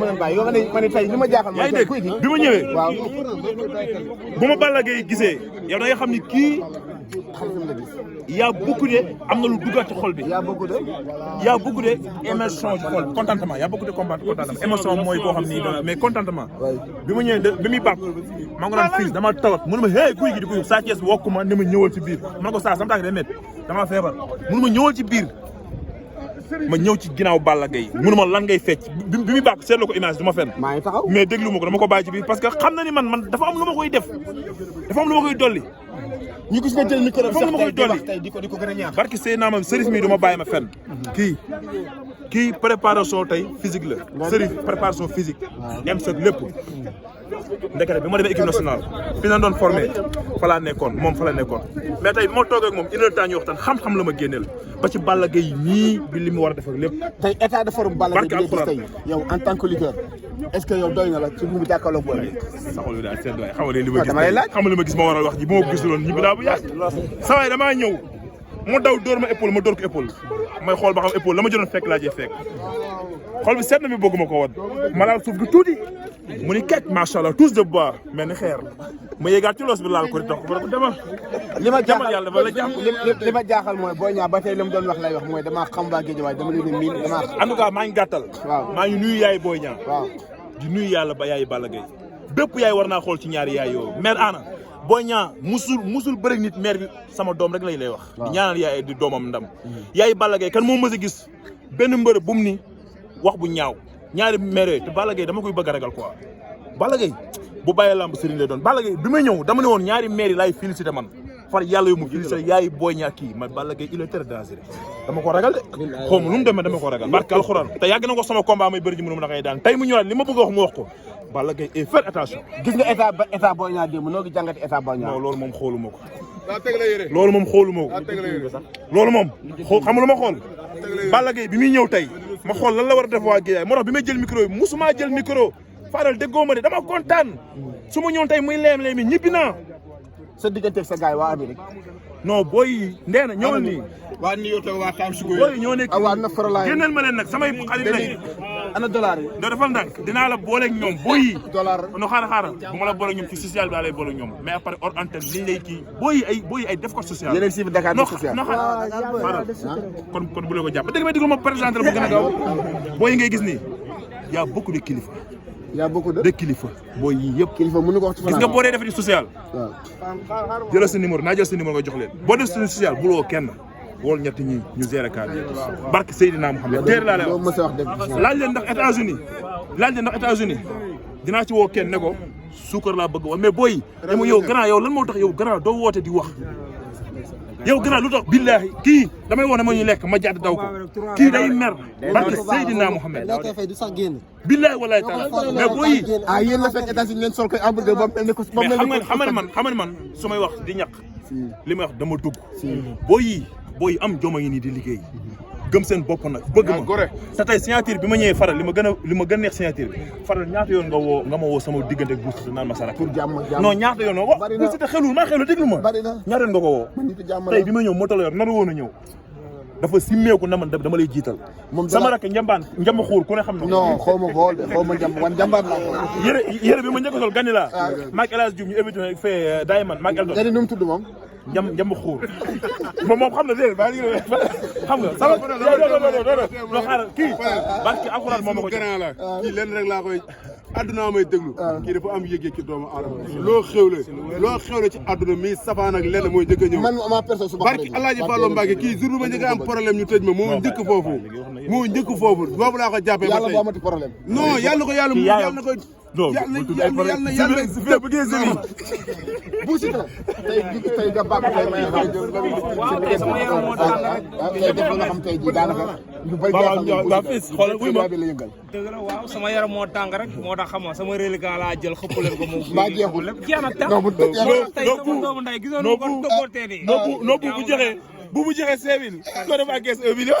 ma ne tey li ma jaaxal mooy tey kuy gi bi ma ñëwee. waaw bu ma Balla Gaye gisee yow da nga xam ni kii y a beaucoup de am na lu duggaat ci xol bi. y a beaucoup de émotion ci xol contentement y a beaucoup de contentement émotion mooy koo xam ni mais contentement. bi ma ñëwee bi muy bàq maa ngi naan fils dama tawat mënu ma hey guy gi di guy Sa Thiès wokk ma ne ma ñëwal ci biir ma ne ko saa sama tànk day métti damaa feebar mënu ma ñëwal ci biir. ma ñëw ci ginnaaw Balla Gaye mënu ma lan ngay fecc bi muy bàq seetlu ko image du ma fenn. maa ngi taxaw mais déglu ma ko dama ko bàyyi ci biir parce que xam na ni man dafa am lu ma koy def dafa am lu ma koy dolli. ñu gis nga jël micro bi foofu ma koy dolli tey di ko gën a ñaax. barki sëy naa ma sëriñ mi du ma bàyyi ma fenn. kii préparation tey physique la. sëriñ préparation physique. M7 lépp. ndekete bi ma demee équipe nationale fi na doon formé fa laa nekkoon moom fa la nekkoon mais tey bi ma toogee ak moom une heure temps ñu waxtaan xam-xam la ma génneel ba ci Balla Gaye nii bi li mu war a def ak lépp. tey état de forme Balla Gaye bi nga gis tey yow en tant que lutteur est-ce que yow doy na la ci bu mu jàkkaarloo booy. saxul bi daal seen doy xam nga li ma gis xam nga li ma gis ma waral wax ji bu ma ko gisuloon ñibbi laa bu yàgg. saa waay damaa ñëw mu daw dóor ma épaule ma dóor ko épaule may xool ba xam épaule la ma jëloon fekk laa jee fekk xool bi seet na bi bëgguma ko woon ma laal suuf gi tuuti mu ni kekk macha allah tous de bois mel ni xeer ma yéegaat ci loos bi laal ko di tax ko demal. li ma jaaxal yàlla dafa la jàpp li ma jaaxal mooy Boy Niang ba tey li mu doon wax lay wax mooy damaa xam waa Guédiawaye dama leen miin damaa. en tout cas maa ngi gàttal. waaw maa ngi nuyu yaay Boy Niang. waaw di nuyu yàlla ba yaay Balla Gaye bépp yaay war naa xool ci ñaari yaay yooyu mère Anna Boy Niang musul bëri nit mère bi sama doom rek lay wax. di ñaanal yaay di doomam ndam. yaay Balla Gaye kan moo mës a gis benn mbër bu mu ni wax bu ñaaw ñaari mère te Balla Gaye dama koy bëgg a ragal quoi. Balla Gaye bu bàyyee lamb sëriñ lay doon Balla Gaye bi may ñëw dama ne woon ñaari mère yi laay félicité man far yàlla yu mu félicité yaay Boy Niang kii man Balla Gaye il est très dangereux dama ko ragal de xaw ma lu mu demee dama ko ragal barke alxuraan te yàgg na ko sama combat may bëri ji mënu ma ngay daan tey mu ñëwaat li ma bëgg a wax mu wax ko Balla Gaye et faire attention. gis nga état Boy Niang démb noo ngi jàngati état Boy Niang. non loolu moom xooluma ko. loolu moom xooluma ko. loolu moom xam nga lu ma xool. Balla Gaye bi muy ñëw tey ma xool lan la war a def waa Guédiawaye moo tax bi may jël micro bi musuma jël micro Fadal déggoo ma de dama kontaan su ma ñëwoon tey muy leem-leemi ñibbi naa. sa digganteeg sa gars yi waa Amérique. non booy yi ndee na ñëwal nii. waa New York waa Times Square. booy yi ñoo nekk waa Nafaralaan génneel ma leen nag samay xarit lañ. ana dollar yi. doo defal ndànk dinaa la booleeg ñoom booy yi. dollar no xaaral bu ma la booleeg ñoom ci social bi daa lay booleeg ñoom mais après hors antenne liñ lay kii booy yi ay def ko social. yeneen si Dakar def social. no xaaral kon bu la ko jàpp ba dégg nga déglu ma présenté la bu gën a gaaw booy yi ngay gis nii y a beaucoup de kilifa. y a beaucoup de kilifa booy yii yëpp. kilifa mënu ko wax ci gis nga boo dee defati social. waaw jëlal sa numéro naa jël sa numéro nga jox leen boo def sa social bu loo kenn wool ñetti ñi ñu gérer kaar yi barke Seydina Mouhamed téere laa lay wax laaj leen ndax États-Unis dinaa ci woo kenn ne ko suukar laa bëgg wax mais booy yi yow grand yow lan moo tax yow grand doo woote di wax yow grand lu tax billaahi kii damay wax ne ma ñu lekk ma jàdd daw ko kii day mer barke Seydina Mouhamed billaahi wallaahi taala mais booy yi yéen la fekk États-Unis ngeen sol koy hamburger ba mel ni ko mais xam nga man su may wax di ñàkk li may wax dama dugg booy yi am joma ngi nii di liggéey gëm seen bopp nag bëgg ma te tey signature bi ma ñëwee faral li ma gën neex signature bi faral ñaata yoon nga ma woo sama diggante ak Bou Siteu naan ma sarak non ñaata yoon wa Bou Siteu xelul maa xelu déglu ma ñaata yoon nga ko woo tey bi ma ñëw moto la yor naru woon a ñëw dafa simmeeku na man dama lay jiital sama rakk njamba xuur ku ne xam na non xaw ma ko xaw ma njambaar laa ko yére bi ma njëkk a sol gani laa maag El Hadj Diouf ñu évité fee Diamond maag Eldon gani nu mu tudd moom njamba xuur moom xam na dé ba xam nga sama no xaaral kii barki alxuraan moom ma ko grand la kii lenn rek laa koy adduna may déglu kii dafa am yëg-yëg ci doomu aadama loo xewle ci adduna mi safaan ak lenn mooy njëkk a ñëw man ma personne suba barki Alaaji Fallu Mbàkke kii jour bu ma njëkk a am problème ñu tëj ma moo njëkk foofu boobu laa ko jàppee ba tey amati problème non yàlla ko yàlla na ko non yàlla Bou Siteu tey nga bàq tey may xam tey def nga xam tey ji daanaka ñu bëri dëgg la waaw sama yaram moo tàng rek moo tax xam nga sama reliquat laa jël xëpp leen ko moom maa jeexul lépp jeex na tax tey sama doomu ndey gisoon ko dogootee ni no bu joxee 5000 ko def ak 1 million